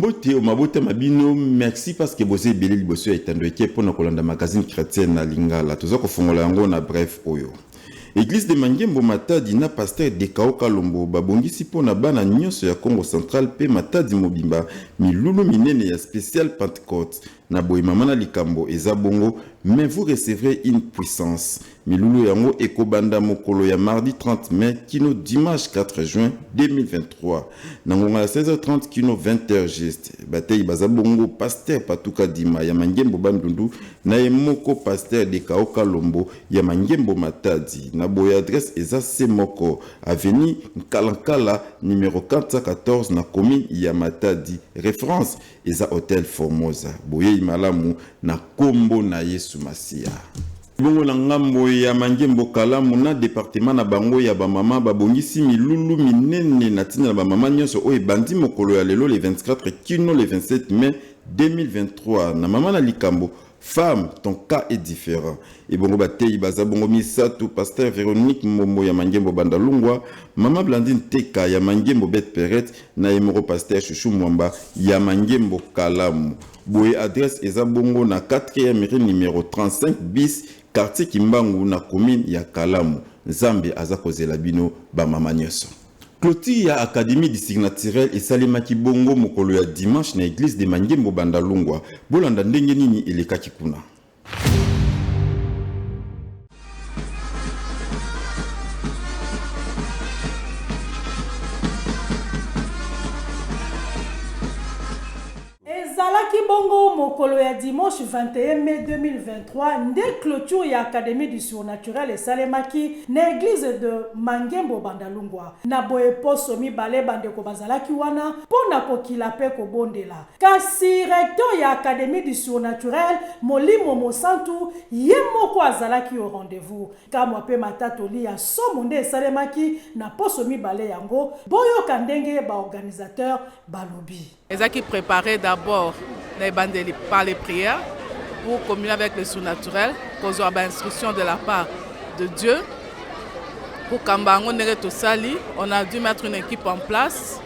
Mbote o mabota ma bino, merci parce que boza ebele liboso ya etando eke mpo na kolanda magazine chrétienne na Lingala. Toza kofongola yango na bref oyo. Eglise de Mangembo Matadi na pasteur Dekao Kalombo babongisi mpo na bana nyonso ya Congo Central mpe Matadi mobimba milulu minene ya spécial Pentecôte. Na boye mama na likambo eza bongo, mais vous recevrez une puissance. Milulu yango ekobanda mokolo ya mardi 30 mai kino dimanche 4 juin 2023 na ngonga ya 16h30 kino 20h juste. Bateyi baza bongo Pasteur Patuka Dima ya Mangembo Bandundu na ye moko Pasteur Dekao Kalombo ya Mangembo Matadi. Na boye adresse eza se moko, avenue Nkalankala numero 414 na commune ya Matadi. Reference eza Hotel Formosa. Boyeyi malamu na kombo na Yesu Masiya. Bongo na ngambo ya Mangembo Kalamu na departement na bango ya ba mama babongisi milulu minene na tina na ba mama nyonso oyo ebandi mokolo ya lelo le 24 kino le 27 mai 2023 na mama na likambo Femme, ton cas est différent. Ebongo bateyi baza bongo misato, Pasteur Veronique Mbombo ya Mangembo Bandalungwa, Mama Blandine Teka ya Mangembo Bet Peret, na ye moko Pasteur Chouchou Mwamba ya Mangembo Kalamu. Boye adresse eza bongo na 4e rue numero 35 bis quartier Kimbangu na commune ya Kalamu. Nzambe aza kozela bino ba mama nyoso. Clôture ya Académie du Surnaturel esalemaki bongo mokolo ya dimanche na eglise de Mangembo Bandalungwa. Bolanda ndenge nini elekaki kuna. Ezalaki bongo mokolo ya dimanche 21 mai 2023 nde cloture ya Academie du Surnaturel esalemaki na eglise de Mangembo Bandalungwa. Na boye poso mibale bandeko bazalaki wana mpo na kokila mpe kobondela. Kasi recteur ya Academie du Surnaturel, Molimo Mosantu, ye moko azalaki au rendez-vous. Kamwa mpe matatoli ya somo nde esalemaki na poso mibale yango. Boyoka ndenge ba organisateurs balobi. Ezalaki préparé d'abord na ebandeli par les prières pour communier avec le surnaturel, kozwa ba instructions de la part de Dieu. Kokamba yango ndenge tosali, on a dû mettre une équipe en place,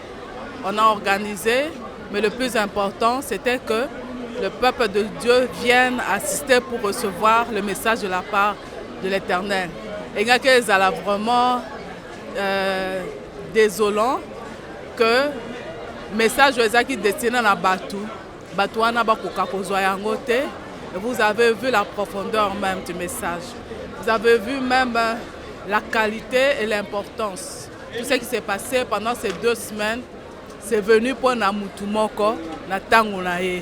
on a organisé, mais le plus important c'était que le peuple de Dieu vienne assister pour recevoir le message de la part de l'Éternel. Engaki ezala vraiment désolant que message oyo ezalaki destiné na bato, bato wana bakoka kozwa yango te. Vous avez vu la profondeur même du message, vous avez vu même la qualité et l'importance. Tout ce qui s'est passé pendant ces 2 semaines, c'est venu mpo na mutu moko na ntango na ye.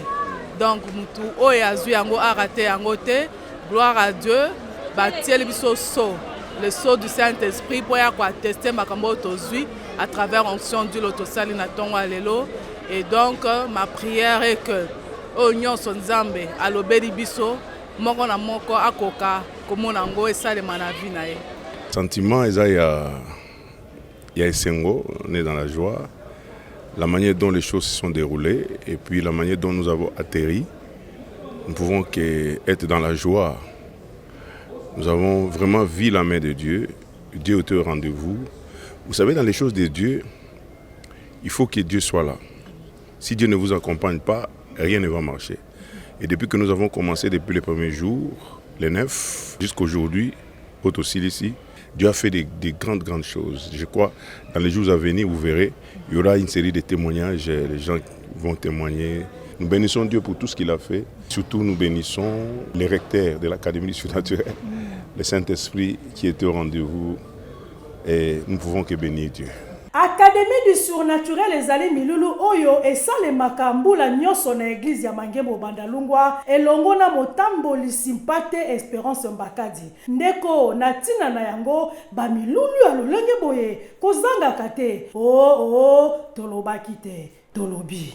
Donc mutu oyo azwi yango a raté yango te. Gloire à Dieu, batieli biso sceau, le sceau du Saint-Esprit mpo ya koatteste makambo oyo tozwi à travers onction d'huile oyo tosali na ntongo ya lelo. Et donc ma prière est que oyo nyonso Nzambe alobeli biso moko na moko akoka komona yango esalema na vie na ye. Sentiment eza ya ya esengo, on est dans la joie, la manière dont les choses se sont déroulées et puis la manière dont nous avons atterri, nous pouvons que être dans la joie. Nous avons vraiment vu la main de Dieu. Dieu était au rendez-vous. Vous savez, dans les choses de Dieu, il faut que Dieu soit là. Si Dieu ne vous accompagne pas, rien ne va marcher. Et depuis que nous avons commencé, depuis les premiers jours, les 9, jusqu'aujourd'hui, aussi ici, Dieu a fait des grandes, grandes choses. Je crois, dans les jours à venir, vous verrez, il y aura une série de témoignages, les gens vont témoigner. Nous bénissons Dieu pour tout ce qu'il a fait. Surtout, nous bénissons les recteurs de l'Académie du Surnaturel, le Saint-Esprit qui était au rendez-vous. Et nous ne pouvons que bénir Dieu. Académie du Surnaturel ezali milulu oyo esalemaka mbula nyonso na eglise ya Mangembo Bandalungwa elongo na motambolisi mpate Esperance Mbakadi. Ndeko, na ntina na yango, ba milulu ya lolenge boye kozangaka te. Oh, oh, tolobaki te, tolobi.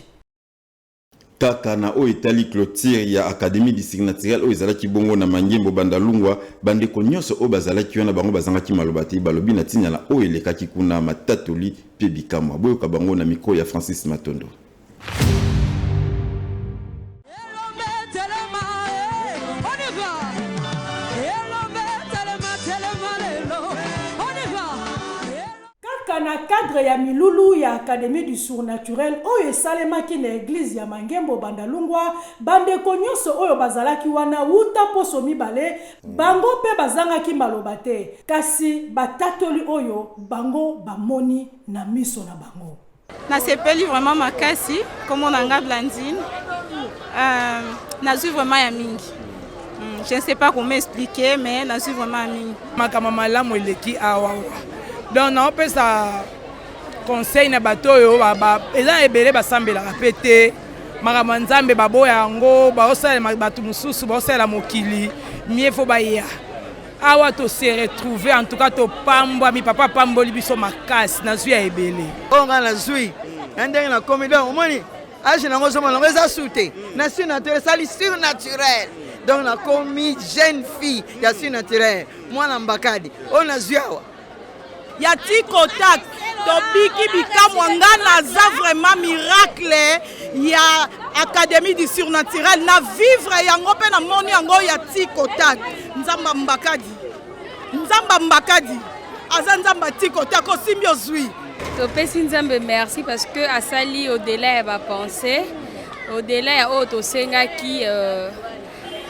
Kaka na oyo etali clôture ya Académie du Surnaturel oyo ezalaki bongo na Mangembo Bandalungwa, bandeko nyonso oyo bazalaki wana bango bazangaki maloba te, balobi na ntina na oyo elekaki kuna, matatoli mpe bikamwa. Boyoka bango na micro ya Francis Matondo. Kaka na na cadre ya milulu ya Academie du Surnaturel oyo esalemaki na eglise ya Mangembo Bandalungwa, bandeko nyonso oyo bazalaki wana wuta poso mibale, bango mpe bazangaki maloba te, kasi batatoli oyo bango bamoni na miso na bango. Nasepeli vraiment makasi. Kombo na nga Blandine. Nazwi vraiment ya mingi. Je ne sais pas comment expliquer, mais nazwi vraiment ya mingi. Makambo malamu eleki awa. Donc naopesa conseil na bato oyo eza ebele, basambelaka mpe te makambo ya Nzambe, baboya yango, baosalela bato mosusu, baosalela mokili. Mieux faut baya awa, tose retrouve. En tout cas topambwami, papa apamboli biso makasi. Nazwi ya ebele. Oyo ngai nazwi na ndenge nakomi, donc omoni âge nango, ozomona yango eza su te na surnaturel, esali surnaturel. Donc nakomi jeune fille ya surnaturel, mwana Mbakadi oyo nazwi awa. Ya tikotak tobiki bikamwa. Nga naza vraiment miracle ya Académie du Surnaturel. Na vivre yango mpe namoni yango ya tikotak. Nzambe Mbakadi, Nzambe Mbakadi aza Nzambe. Atikotak osimbi, ozwi. Topesi Nzambe merci parce que asali au-delà ya bapensées, au-delà ya oyo tosengaki.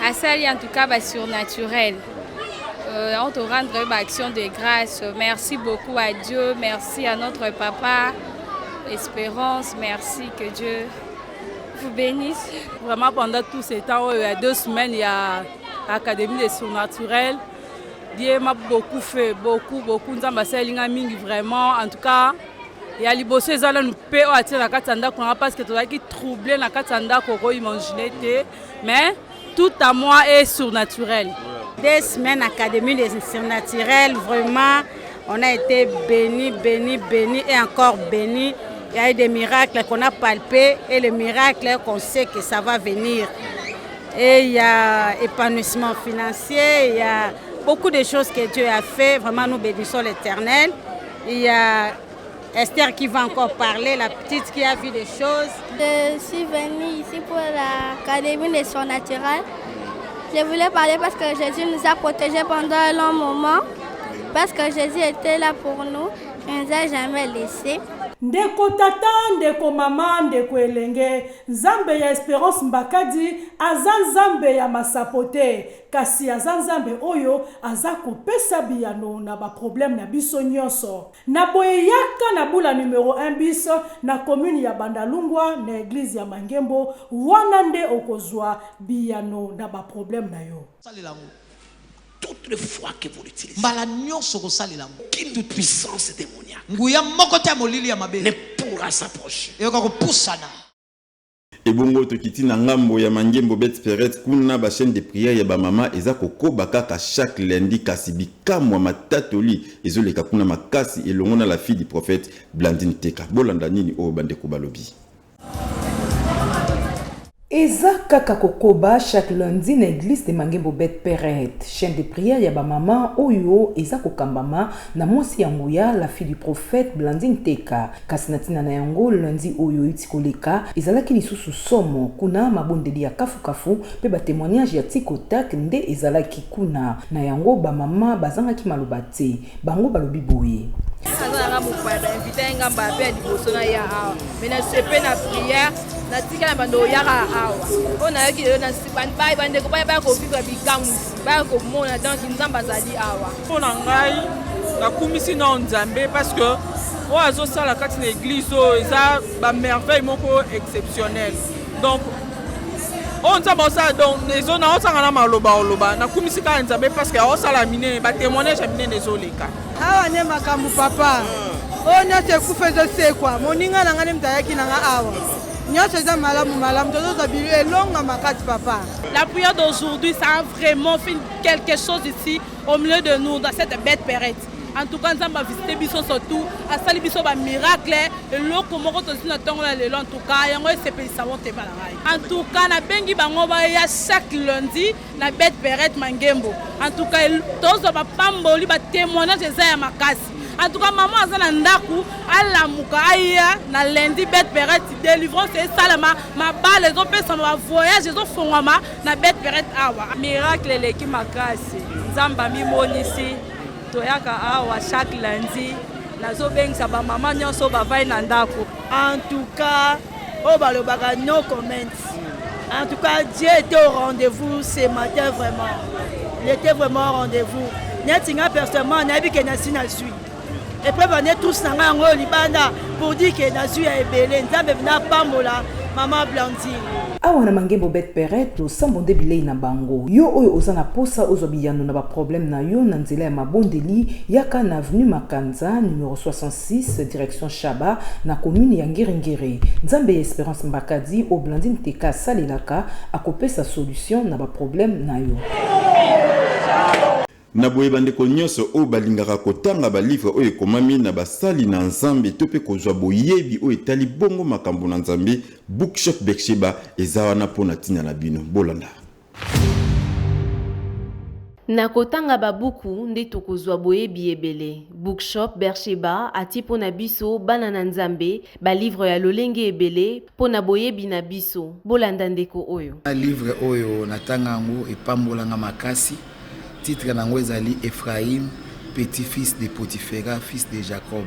Asali en tout cas basurnaturel. On te rendre action de grâce. Merci beaucoup à Dieu, merci à notre papa Espérance, merci, que Dieu vous bénisse. Vraiment, pendant tout ce temps, il y a 2 semaines, il y a Académie des Surnaturels. Dieu m'a beaucoup fait, beaucoup, beaucoup. Nzambe asali nga mingi vraiment. En tout cas, ya liboso eza nanu mpe oyo atie na kati ya ndako nanga, parce que tozalaki trouble na kati ya ndako, okoimagine te, mais tout à moi est surnaturel. 2 semaines Académie des Surnaturels, vraiment, on a été bénis, bénis, bénis et encore bénis. Il y a eu des miracles qu'on a palpés et les miracles qu'on sait que ça va venir. Et il y a épanouissement financier, il y a beaucoup de choses que Dieu a fait. Vraiment, nous bénissons l'Éternel. Il y a Esther qui va encore parler, la petite qui a vu des choses. Je suis venue ici pour l'Académie des Surnaturels. Je voulais parler parce que Jésus nous a protégés pendant un long moment. Parce que Jésus était là pour nous, il ne nous a jamais laissés. Ndeko tata, ndeko mama, ndeko elenge, Nzambe ya Espérance Mbakadi aza Nzambe ya masapo te, kasi aza Nzambe oyo aza kopesa biyano na baproblème na biso nyonso. Na boye, yaka na bula numero 1 bis na commune ya Bandalungwa, na église ya Mangembo. Wana nde okozwa biyano na baproblème na yo. Salela yango. Toutes les fois que vous l'utilisez, mbala nyonso kosalela yango, aucune puissance démoniaque nguya moko te ya molili ya mabe ne pourra s'approcher. Eyoka kopusana. Ebongo tokiti na ngambo ya Mangembo Bet Peret. Kuna bachaîne de prière ya bamama eza kokoba kaka chaque lundi, kasi bikamwa, matatoli ezoleka kuna makasi elongo na la fille du prophète Blandine Teka. Bolanda nini oyo bandeko balobi. Eza kaka kokoba chaque lundi na église de Mangembo Bet Peret, chaîne de prière ya bamama oyo eza kokambama na mwasi ya nguya, la fille du prophète Blandine Teka. Kasi na ntina na yango, lundi oyo euti koleka ezalaki lisusu somo kuna. Mabondeli ya kafukafu mpe batémoignage ya tikotak nde ezalaki kuna. Na yango bamama bazangaki maloba te. Bango balobi boye: Aza nanga mopaya, bainvite nga mbala mpe ya liboso na ya awa, mais nasepe na prière, natika na bando oyaka awa. Oyo nayoki lelo, bandeko baya, baya kovivre bikamwisi, baya komona. Donc Nzambe azali awa. Mpo na ngai, nakumisi nao Nzambe parce que oyo azosala kati na église oyo eza bamerveille moko exceptionnel. Donc oyo Nzambe aosala, donc naosanga na maloba oloba. Nakumisi kaka Nzambe parce que aosala minene, batémoignage ya minene ezoleka. Awa nde makambo, papa. Oyo nyonso ekufa ezosekwa. Moninga na ngai nde moto ayaki na nga awa. Nyonso eza malamu malamu, tozozwa elonga makasi, papa. La prière d'aujourd'hui, ça a vraiment fait quelque chose ici au milieu de nous, dans cette Bête Perrette. En tout cas, Nzambe avisite biso, surtout asali biso bamiracle. Eloko moko tozwi na ntongo na lelo, en tout cas yango esepelisa motema na ngai. En tout cas nabengi bango baya chaque lundi na Bête Perrette Mangembo. En tout cas tozwa bapamboli, batémoignage eza ya makasi. En tout cas mama aza na ndako, alamuka, aya na lundi Bête Perrette. Délivrance esalama, mabala ezopesama, bavoyage ezofongwama na Bête Perrette awa. Miracle eleki makasi, Nzambe amimonisi. Toyaka awa chaque lundi. Nazobengisa bamama nyonso bavai na ndako. En tout cas, oyo balobaka no comment. En tout cas, Dieu était au rendez-vous ce matin vraiment. Il était vraiment au rendez-vous. Neti nga personnellement nayebi ke nasi nazwi. Epreuve ane tous na ngai yango oyo libanda pour dire ke nazwi ya ebele. Nzambe mpenza apambola mama Blandine. Awa na Mangembo Bet Peret, losambo nde bilei na bango. Yo oyo oza na posa ozwa biyano na ba problèmes na yo na nzela ya mabondeli, yaka na avenue Makanza, numero 66, direction Shaba, na commune ya Ngiri-Ngiri. Nzambe ya Esperance Mbakadi, oyo Blandine Teka asalelaka, akopesa solution na ba problèmes na yo. Na boye bandeko nyonso oyo balingaka kotanga ba livre oyo ekomami na basali na Nzambe to pe kozwa boyebi oyo etali bongo makambo na Nzambe, Bookshop Bercheba eza wana po na tina na bino. Bolanda. Na kotanga babuku nde tokozwa boyebi ebele. Bookshop Bercheba atie mpo na biso bana na Nzambe ba livre ya lolenge ebele mpo na boyebi na biso. Bolanda ndeko oyo. Livre oyo natanga yango epambola nga makasi. Titre na yango ezali Ephraim, petit-fils de Potiphera, fils de Jacob.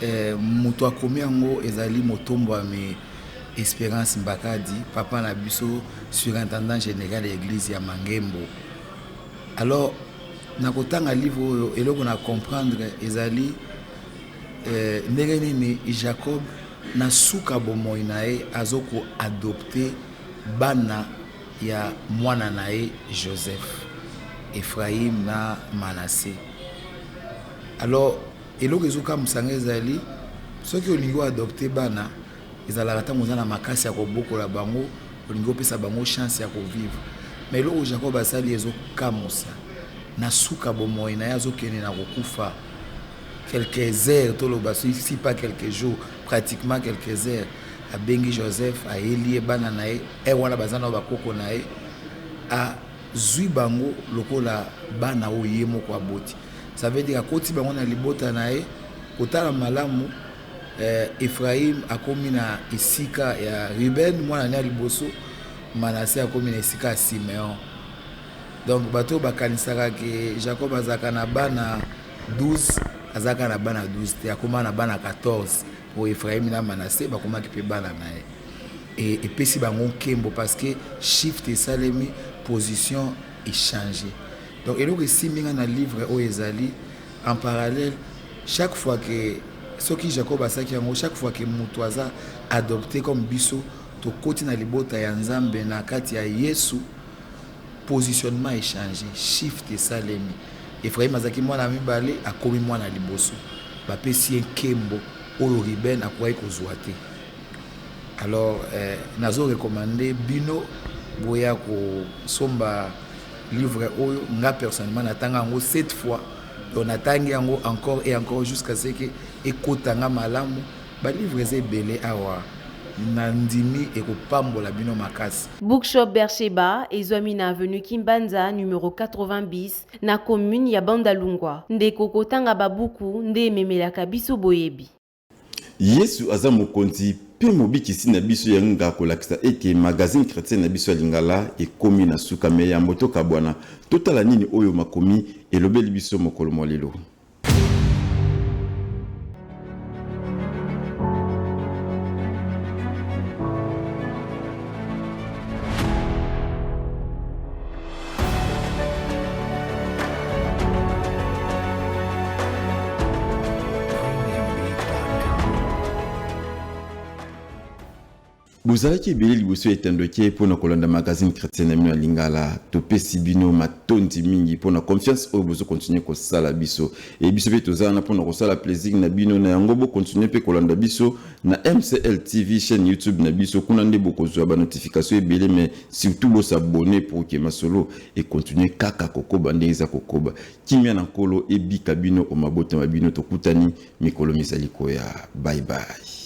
Eh, moto akomi yango ezali motombwami Esperance Mbakadi, papa na biso surintendant général ya église ya Mangembo. Alors na kotanga livre oyo eloko na comprendre ezali eh, ndenge nini Jacob na suka bomoi na ye azo ko adopter bana ya mwana na ye Joseph, Ephraim na Manasse. Alors eloko ezokamwisa ngai ezali soki olingi oadopte bana ezalaka ntango oza na makasi ya kobokola bango, olingi opesa bango chance ya kovivre. Mais eloko Jacob asali ezokamwisa, na suka bomoi na ye azokende na kokufa quelques heures, toloba si pas quelques jours, pratiquement quelques heures, abengi Joseph, ayeli ye bana na ye, heure wana baza na bakoko na ye, azwi bango lokola bana oyo ye moko aboti. Ça veut dire akoti bango na libota na ye. Kotala malamu, eh, Ephraim akomi na esika ya Ruben, mwana na ye ya liboso, Manasse akomi na esika ya Simeon. Donc bato oyo bakanisaka ke Jacob azalaka na bana 12, azalaka na bana 12 te, akoma na bana 14, po Ephraim na Manasse bakomaki pe bana na ye. Et epesi bango nkembo parce que shift esalemi, position echanger. Donc eloko esimbi nga na livre oyo ezali en parallèle, chaque fois que soki Jacob asaki yango, chaque fois que mutu aza adopté comme biso tokoti na libota ya Nzambe na kati ya Yesu, positionnement echanger, shift esalemi. Ephraim azalaki mwana ya mibale, akomi mwana ya liboso, bapesi ye nkembo oyo Ruben akokaki kozwa te. Alors eh, nazo recommander bino boya kosomba livre oyo. Nga personnellement natanga yango 7 fois, donc natangi yango encore et encore jusqu'à ce que ekota nga malamu. Ba livre eza ebele awa, na ndimi ekopambola bino makasi. Bookshop Bercheba ezwami na avenue Kimbanza numero 80 bis na commune ya Bandalungwa. Ndeko kotanga ba buku nde ememelaka biso boyebi. Yesu aza Mokonzi mpe Mobikisi na biso ya nga kolakisa ete magazine chretien na biso ya Lingala ekomi na suka. Me yambo tokabwana, totala nini oyo makomi elobeli biso mokolo mwa lelo. Bozalaki ebele liboso ya etando eke mpo na kolanda magazine chrétien na bino ya Lingala. Topesi bino matondi mingi mpo na confiance oyo bozo continuer kosala biso. E biso mpe toza wana mpo na kosala plaisir na bino. Na yango bo continuer mpe kolanda biso na MCL TV chaîne YouTube na biso, kuna nde bokozwa ba notification ebele, mais surtout bo s'abonner pour que masolo e continuer kaka kokoba ndenge eza kokoba. Kimia na Nkolo ebika bino o mabota ma bino. Tokutani mikolo mizali koya. Bye bye.